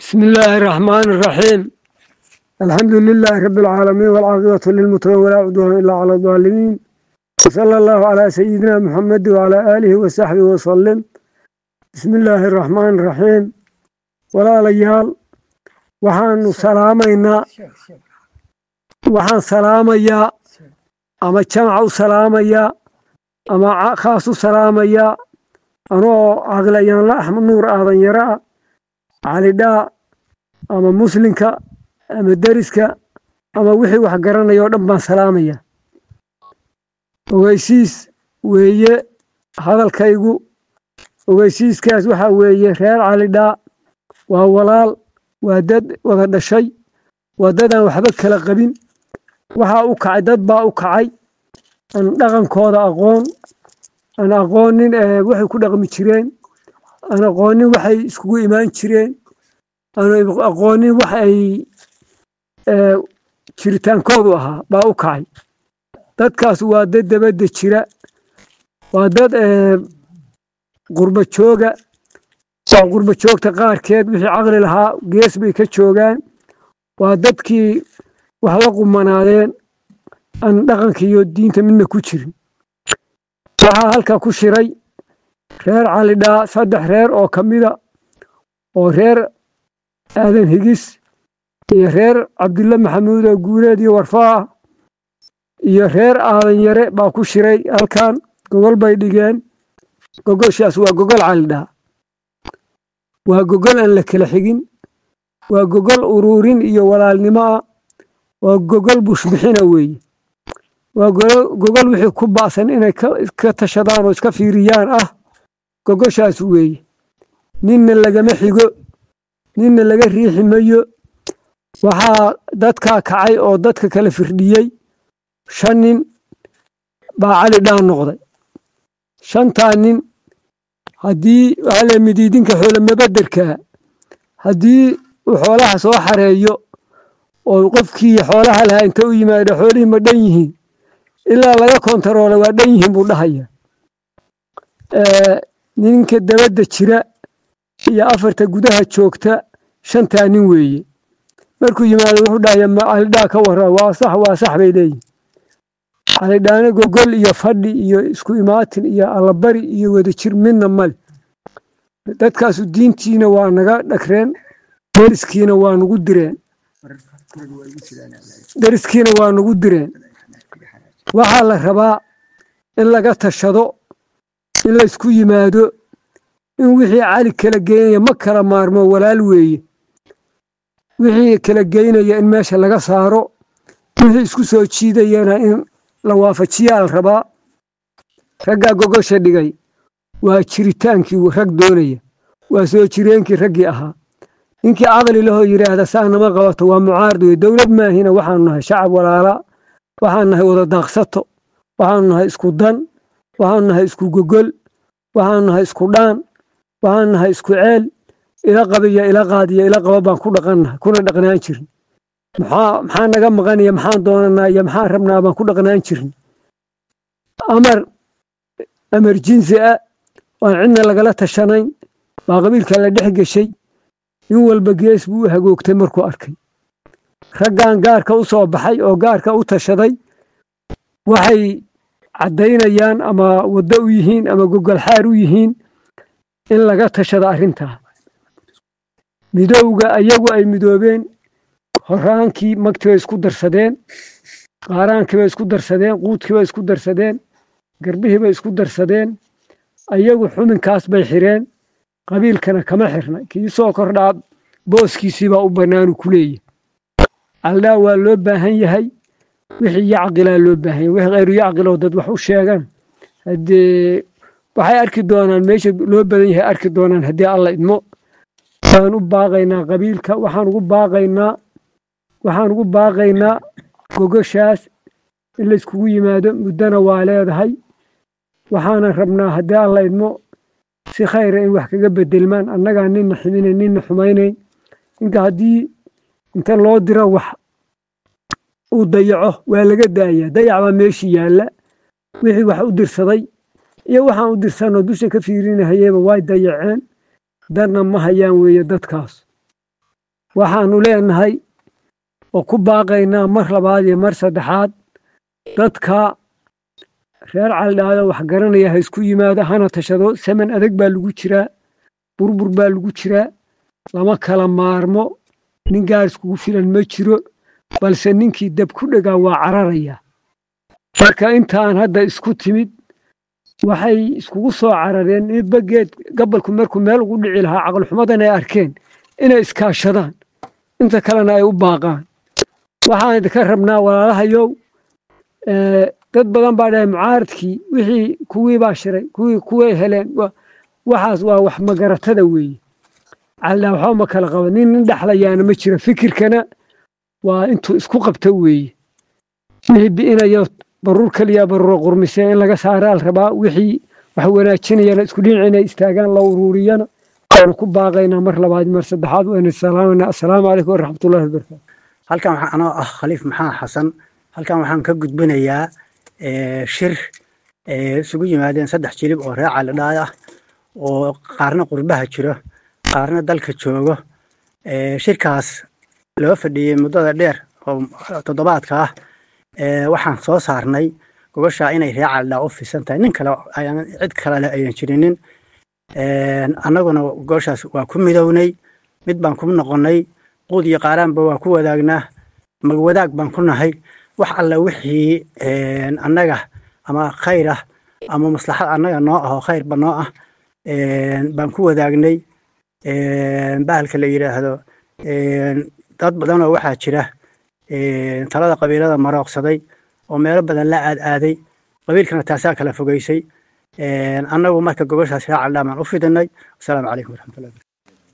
بسم الله الرحمن الرحيم. الحمد لله رب العالمين، والعاقبة للمتقين، ولا عدوان إلا على الظالمين، وصلى الله على سيدنا محمد وعلى آله وصحبه وسلم. بسم الله الرحمن الرحيم. Walaalayaal, waxaanu salaamaynaa, waxaan salaamayaa ama jamaca u salaamayaa ama khaas u salaamayaa, anoo Caqlayaanla Axmed Nuur Aadan Yara ah, Calidhaa, ama muslinka ama deriska ama wixii wax garanaya oo dhan baan salaamaya. Ogeysiis weeye hadalkaygu. Ogeysiiskaas waxaa weeye: reer Calidhaa waa walaal, waa dad wada dhashay, waa dad aan waxba kala qabin. Waxaa u kacay, dad baa u kacay aan dhaqankooda aqoon, aan aqoonin waxay ku dhaqmi jireen, aan aqoonin waxay iskugu imaan jireen, aan aqoonin wax ay jiritaankoodu ahaa baa u kacay. Dadkaas waa dad dabadda jira, waa dad qurba jooga. Waa qurba joogta qaarkeed, wixii caqli lahaa gees bay ka joogaan. Waa dadkii wax la qumanaadeen aan dhaqanka iyo diinta midna ku jirin. Waxaa halka ku shiray reer Calidhaa, saddex reer oo ka mida, oo reer Aadan Higis iyo reer Cabdulle Maxamuud oo Guuleed iyo Warfaa iyo reer Aadan Yare baa ku shiray halkan. Gogol bay dhigeen. Gogoshaas waa gogol Calidhaa, waa gogol aan la kala xigin, waa gogol ururin iyo walaalnimo ah, waa gogol bushbixina weeye, waa gogol wixii ku ba'san inay ka tashadaan oo iska fiiriyaan ah. Gogoshaas weeye. Ninna lagama xigo, ninna laga riixi mayo. Waxaa dadkaa kacay oo dadka kala firdhiyey shan nin baa Cali Dhaan noqday. Shantaa nin haddii waxaa la midiidinka xoolo mabaderkaa, haddii uu xoolaha soo xareeyo oo qofkii xoolaha lahaa inta u yimaado, "Xoolihii ma dhan yihiin?" ilaa laga kontaroolay, "Waa dhan yihiin," buu dhahaya. Ninka dabadda jira iyo afarta gudaha joogta, shantaa nin weeye. Markuu yimaado wuxuu dhahaya, "Ma Calidhaa ka warra?" "Waa sax, waa sax," bay leeyihin. Calidhaana gogol iyo fadhi iyo isku imaatin iyo allabari iyo wadajir midna male. Dadkaasu diintiina waa naga dhagreen, deriskiina waa nagu direen, deriskiina waa nagu direen. Waxaa la rabaa in laga tashado, in laysku yimaado, in wixii Cali kala geynaya, ma kala maarmo, walaal weeye, wixii kala geynaya in meesha laga saaro, wixii isku soo jiidayana in la waafajiyaa la rabaa. Raggaa gogosha dhigay waa jiritaankii rag doonaya, waa soo jireenkii raggii ahaa. Ninkii caqli lahoo yidhaahda saa nama qabato waa mucaarad wey. Dowlad maahina, waxaanu nahay shacab walaala, waxaanu nahay wada daaqsato, waxaanu nahay isku dan, waxaanu nahay isku gogol, waxaanu nahay isku dhaan, waxaanu nahay isku ceel. Ila qabiya, ila qaadiya, ila qaba baan ku dhaqannahay, kuna dhaqnaan jirin. Maxaa naga maqanaya, maxaan doonanaa iyo maxaan rabnaa baan ku dhaqnaan jirin. Amar jinsi ah waan cidna lagala tashanayn baa qabiilka la dhex geshay. Nin walba gees buu u hagoogtay markuu arkay. Raggan gaarka u soo baxay oo gaarka u tashaday waxay caddaynayaan ama waddo u yihiin ama gogolxaar u yihiin in laga tashado arrintaa. Midowga ayagu ay midoobeen horaankii, magtii bay isku darsadeen, qaaraankii bay isku darsadeen, quudkii bay isku darsadeen, garbihii bay isku darsadeen. Ayagu xuminkaas bay xireen, qabiilkana kama xirna. Kii soo kordhaa booskiisii baa u bannaanu ku leeyahy. Caldaa waa loo baahan yahay wixii yacqilaa loo baahan yahay. Wixii khayru yacqiloo dad wax u sheegaan, haddee waxay arki doonaan meesha loo badan yahay, arki doonaan haddii Alla idmo. Waan u baaqaynaa qabiilka, waxaan ugu baaqaynaa gogoshaas in layskugu yimaado. Muddona waa leedahay. Waxaanan rabnaa haddii Alla idmo si khayra in wax kaga bedelmaan. Annagaa nina ximinayn, nina xumaynayn. Inta haddii inta loo diro wax uu dayaco, waa laga daayaa. Dayac baa meeshii yaalla. Wixii wax u dirsaday iyo waxaan u dirsanoo dusha ka fiirinahayeba way dayaceen, darna ma hayaan weeye dadkaas. Waxaanu leenahay oo ku baaqaynaa mar labaad iyo mar saddexaad, dadka reer Calidhaado wax garanaya ha isku yimaado, hana tashado. Saman adag baa lagu jiraa, burbur baa lagu jiraa, lama kala maarmo. Nin gaar iskugu filan ma jiro, balse ninkii dab ku dhegaa waa cararaya. Marka intaan hadda isku timid waxay iskugu soo carareen midba geed gabalku markuu meel ugu dhici lahaa, caqalxumadan ay arkeen inay iskaashadaan, inta kalena ay u baaqaan. Waxaan idinka rabnaa walaalahayow, dad badan baa dhahay mucaaradkii wixii kuwii baa shiray, kuwii kuway heleen. Waxaas waa wax magaratada weeye. Calidhaa waxba ma kala qaba, nin dhexlayaana ma jiro. Fikirkana waa intuu isku qabta weeye. Wixii bi'inayo baruur keliya baruura qurmisee in laga saaraa la rabaa, wixii wax wanaajinayana isku dhinac inay istaagaan, la uruuriyana waanu ku baaqaynaa mar labaad mar saddexaad. Waynu salaamaynaa. Assalaamu calaykum waraxmatullahi wabarakaatu. Halkan waxaa anoo ah Khaliif Maxaa Xasan, halkan waxaan ka gudbinayaa shir isugu yimaadeen 3 jilib oo reer Calidhaay ah, oo qaarna qurbaha jiro, qaarna dalka joogo. Shirkaas loo fadhiyey muddada dheer oo toddobaadka ah, waxaan soo saarnay gogoshaa inay reer Calidhaa u fisan tahay, nin kale ayaan cid kale leh ayan jirinin. Annaguna gogoshaas waa ku midownay, mid baan ku noqonnay, quud iyo qaaraanba waa ku wadaagnaa, mag wadaag baan ku nahay. Wax alla wixii annaga ama khayr ah ama maslaxad annaga noo ah oo khayrba noo ah baan ku wadaagnay. Bahalka la yidhaahdo, dad badan oo waxaa jira talada qabiilada marooqsaday oo meelo badan la aad aaday, qabiilkana taasaa kala fogeysay. Annagu marka gogoshaas reer Calidhaa baan u fidinay. Asalaamu calaykum waraxmatullahi.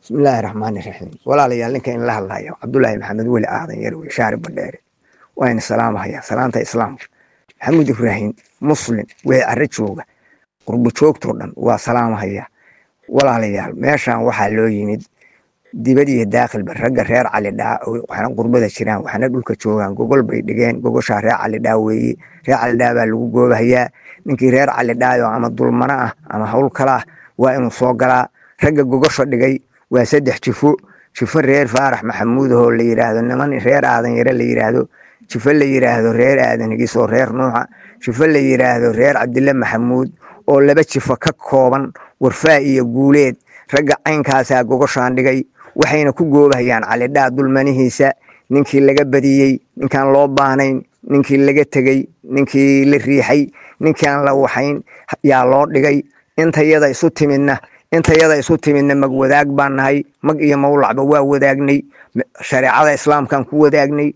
Bismillaahi raxmaani raxiim. Walaalayaal, ninka in la hadlayo Cabdullaahi Maxamed Weli Aadan Yarwe Shaari Badheere, wayna salaamahayaa salaanta islaamka. Maxamuud Ibraahim Muslim wixii carro jooga, qurbo joogtoo dhan waa salaamahayaa. Walaalayaal, meeshan waxaa loo yimid dibad iyo daakhilba ragga reer Calidhaa, waxna qurbada jiraan, waxna dhulka joogaan, gogol bay dhigeen. Gogoshaa reer Calidhaa weeye, reer Calidhaa baa lagu goobahayaa. Ninkii reer Calidhaayo ama dulmano ah ama hawl kala ah waa inuu soo galaa. Ragga gogosha dhigay waa 3 jifo: jifo reer Faarax Maxamuud oo la yidhaahdo, niman reer Aadan Yare la yidhaahdo, jifo la yidhaahdo reer Aadan Higis oo reer Nuuxa, jifo la yidhaahdo reer Cabdille Maxamuud oo 2 jifo ka kooban, Warfaa iyo Guuleed. Ragga caynkaasaa gogoshaan dhigay, waxayna ku goobahayaan Calidhaa dulmanihiisa, ninkii laga badiyey, ninkaan loo baahnayn, ninkii laga tegey, ninkii la riixay, ninkaan la waxayn yaa loo dhigay. Intayada isu timidna, intayada isu timidna mag wadaag baan nahay, mag iyo mawlacba waa wadaagnay, shareecada islaamkaan ku wadaagnay.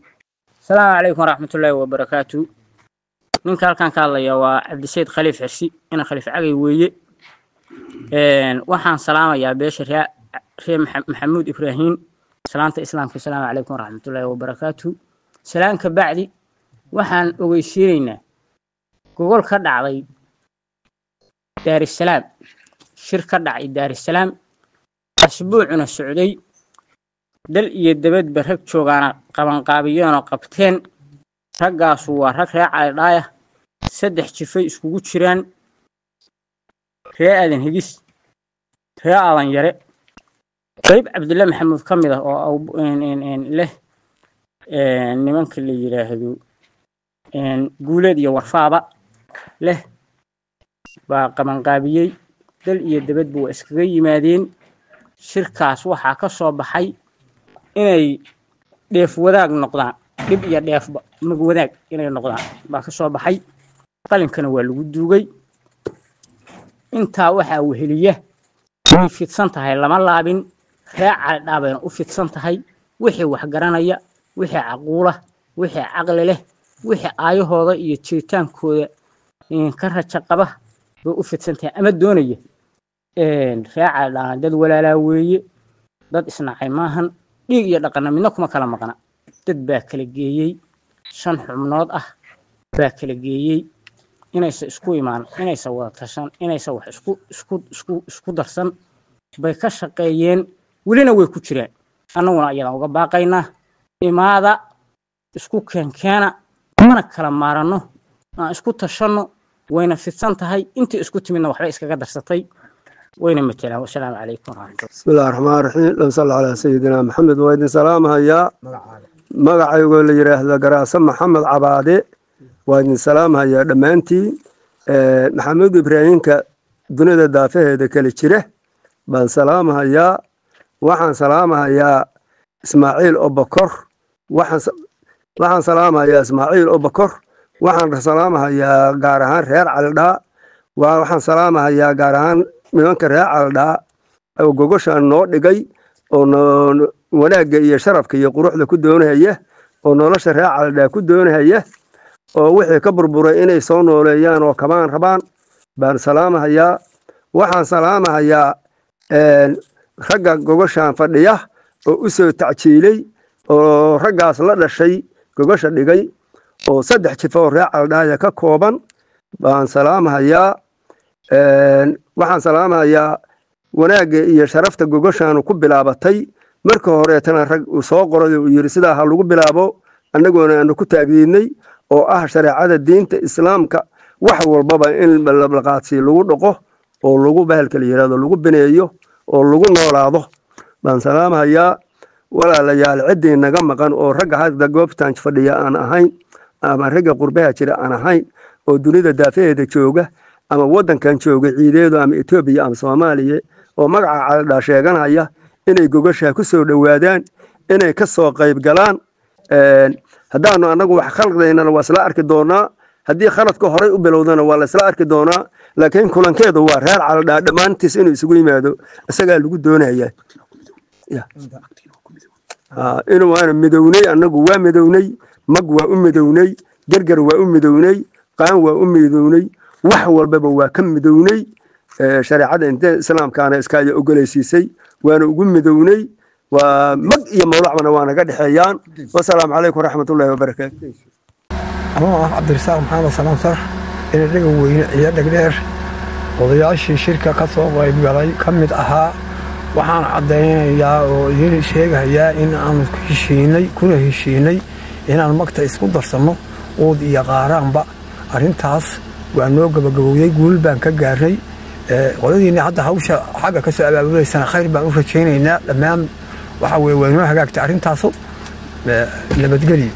Asalaamu calaykum waraxmatullaahi wabarakaatu. Ninka halkan ka hadlaya waa Cabdisayd Khaliif Xirsi, ina Khaliif Cagay weeye. Waxaan salaamayaa beesha reer Maxamuud Ibraahim salaanta islaamka. Asalaamu calaykum waraxmatullaahi wabarakaatu. Salaan ka bacdi, waxaan ogeysiinaynaa gogol ka dhacday Daarisalaam, shir ka dhacay Daarisalaam, asbuucuna socday, dal iyo dabadba rag joogaana qabanqaabiyeenoo qabteen. Raggaasu waa rag reer Calidhaaya, 3 jifay iskugu jiraan: reer Aadan Higis, reer Aadan Yare, qayb Cabdille Maxamuud ka mid ah oo leh nimanka la yidhaahdo Guuleed iyo Warfaaba leh baa qabanqaabiyey. Dal iyo dabadba waa iskaga yimaadeen. Shirkaas waxaa ka soo baxay inay dheef wadaag noqdaan, dhib iyo dheefba mag wadaag inay noqdaan baa ka soo baxay, qalinkana waa lagu duugay. Intaa waxaa weheliya, way fidsan tahay, lama laabin, reer Calidhaa bayna u fidsan tahay. Wixii wax garanaya, wixii caquula, wixii caqli leh, wixii aayahooda iyo jiritaankooda ka rajo qaba bay u fidsan tahay ama doonaya. Reer Calidhaana dad walaalaa weeye, dad isnacay maahan, dhiig iyo dhaqanna midna kuma kala maqna. Dad baa kala geeyey, 5 xubnood ah baa kala geeyey inaysa isku imaan, inaysa wada tashan, inaysa wax isku isku isku isku darsan bay ka shaqeeyeen, welina way ku jiraan. Annaguna ayadaan uga baaqaynaa: imaada, isku keenkeena, mana kala maaranno, aan isku tashanno. Wayna fidsan tahay, intii isku timidna waxbay iskaga darsatay. Wayna matelaan. Wasalaamu calaykum waraxmatullah. بسم الله الرحمن الرحيم، اللهم صل على سيدنا محمد. Waa idin salaamhayaa. Magacaygoo la yidhaahdo Garaase Maxamed Cabaade, waa idin salaamhayaa dhammaantiin. Maxamed Ibraahimka dunida daafaheeda kala jira baan salaamhayaa. Waxaan salaamhayaa Ismaaciil Obokor, waxaan salaamhayaa Ismaaciil Obokor. Waxaan salaamhayaa gaar ahaan reer Calidhaa. Waxaan salaamhayaa gaar ahaan nimanka reer Calidhaa oo gogoshaan noo dhigay oo wanaagga iyo sharafka iyo quruxda ku doonahaya, oo nolosha reer Calidhaa ku doonahaya, oo wixii ka burburay inay soo nooleeyaan oo kabaan rabaan baan salaamahayaa. Waxaan salaamahayaa ragga gogoshaan fadhiya oo u soo tacjiilay oo raggaas la dhashay gogosha dhigay oo 3 jifo oo reer Caldhaaya ka kooban baan salaamahayaa. Waxaan salaamahayaa wanaagga iyo sharafta gogoshaanu ku bilaabatay. Marka horeetana rag uu soo qoray uu yidhi sidaa ha lagu bilaabo, annagoona aanu ku taagdiidnay, oo ah shareecada diinta Islaamka wax walbaba in laqaadsi lagu dhaqo oo lagu bahalka la yidhahdo lagu bineeyo oo lagu noolaado baan salaamahayaa. Walaalayaal, ciddii naga maqan oo ragga hadda goobtan fadhiya aan ahayn ama ragga qurbaha jira aan ahayn oo dunida daafaheeda jooga ama waddankan jooga ciideedu ama Etoobiya ama Soomaaliya oo magaca Calidhaa sheeganaya, inay gogashaa ku soo dhowaadaan, inay ka soo qayb galaan. Haddaanu annagu wax khaldaynana waa isla arki doonaa, haddii khaladka horay u bilowdana waa la isla arki doonaa, laakiin kulankeedu waa reer Calidhaa dhammaantiis inuu isugu yimaado, isagaa lagu doonaya inuu waana midownay. Annagu waa midownay, mag waa u midownay, gargar waa u midownay, qaan waa u midownay, wax walbaba waa ka midownay. Shareecada inte Islaamkaana iskaaya ogolaysiisay, waana ugu midownay. Waa mag iyo mawlacbana waa naga dhexeeyaan. Wasalaamu calaykum waraxmatullaahi wabarakaatu. Anuu ah Cabdirasaaq Maxamed Salaam Sarax, ina Dhega Weyne iyo Dhegdheer, odayaashii shirka ka soo qaybgalay ka mid ahaa, waxaan caddaynayaa oo idiin sheegayaa in aanu heshiinay, kuna heshiinay inaan magta isku darsanno, uud iyo qaaraanba. Arrintaas waa noo gabagabowday, guul baan ka gaarnay. Qoladiinni hadda hawsha xagga ka soo abaabulaysana khayr baan u rajaynaynaa dhammaan. Waxa weye waa inoo hagaagtay arrintaasu, nabadgelyo.